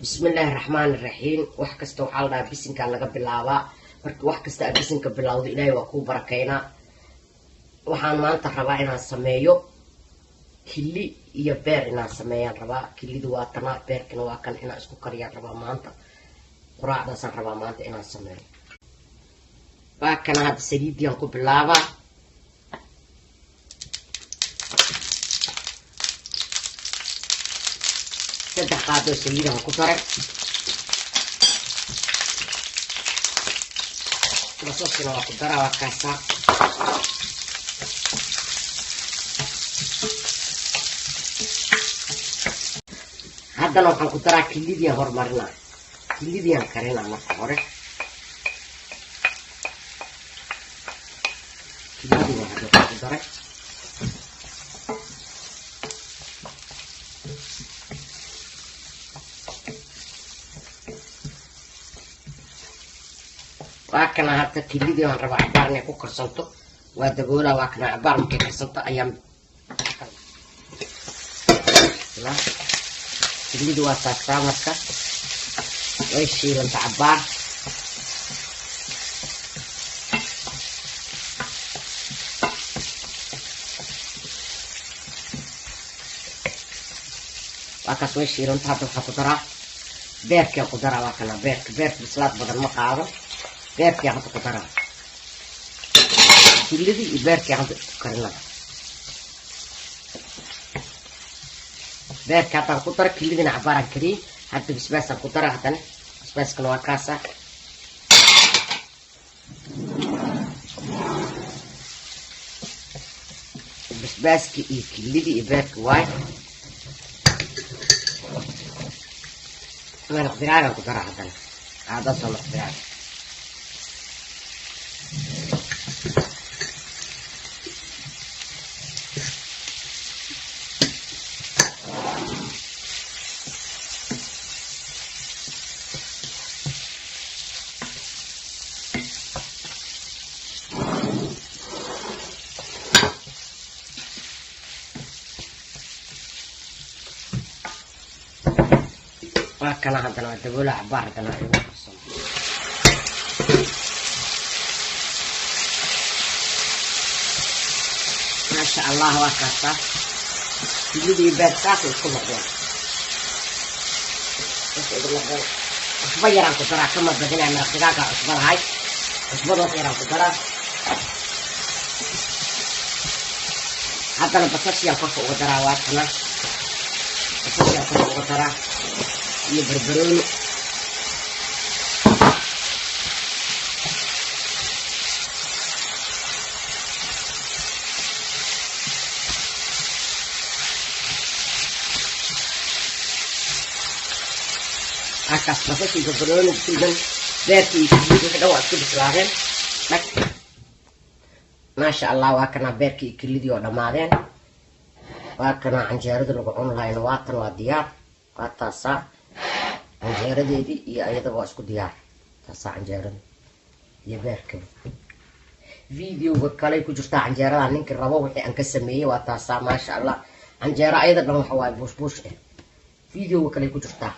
Bismillaahi raxmaani raxiim. Wax kasta waxaa la dhahaa bisinkaa laga bilaabaa. Marka wax kasta aad bisinka bilowdo, Ilaahay waa kuu barakaynaa. Waxaan maanta rabaa inaan sameeyo kili iyo beer, inaan sameeyaan rabaa. Kilidu waa tanaa, beerkina waa kan. Inaan isku kariyaan rabaa maanta, quraacdaasaan rabaa maanta inaan sameeyo. Waa kana, hadda saliidiyan ku bilaabaa. 3 qaadoo saliidahan ku daray, basashina waa ku daraa, waa kaasaa. Haddana waxaan ku daraa kilidiyaan horumarinaa, kilidiyaan karinaa. Marka hore kilidii waa hadda waxaan ku daray. Waa kana, hadda kilidii waan rabaa cabaar inay ku karsanto, waa daboolaa. Waa kana, cabaar markay karsanto ayaan kilidii waa taasaa. Marka way shiilanta cabaar, waa kaas, way shiilanta. Hadda waxaan ku daraa beerkiaan ku daraa. Waa kana beerka. Beerka bislaad badan ma qaado. Beerkiaan hadda ku daraa, kilidii iyo beerkiaan hadda isku karinaa. Beerka haddaan ku dara, kilidina cabaaraan kariyey. Hadda basbaasaan ku dara, haddana basbaaskana waa kaasa. Basbaaski iyo kilidii iyo beerka waay. Maraq digaagaan ku dara haddana, aadaasoo maraq digaaga. Waa kana, haddana waa daboola cabaar, haddana igu karsano. Maasha Allah, waa kaasaa, kilidii beer saasay isku noqdeen, saasay igu noqdeen. Cusbo yaraan ku daraa, kama badinaya. Maraq digaagaa cusbo lahay, cusbada wax yaraan ku daraa. Haddana basashiyaan korka uga daraa. Waa kana, basashiyaan korka uga daraa iyo barbarooni. Halkaas basashii, barbarooni kuldan, beerkii iyo kilidii wixii dhan waa isku bislaadeen dhag. Maasha Allah, waa kanaa beerkii iyo kilidii oo dhammaadeen. Waa kanaa canjeeradii lagu cuni lahayna, waatan, waa diyaar. Waa taasaa canjeeradeedii iyo ayadaba waa isku diyaar. Taasaa canjeerada iyo beerkaba. Videoga kaley ku jirtaa canjeerada, ninkii rabo wixii aan ka sameeyey. Waa taasaa, maasha Allah, canjeero ayada dhan waxa waaye buush buush ah. Videoga kaley ku jirtaa.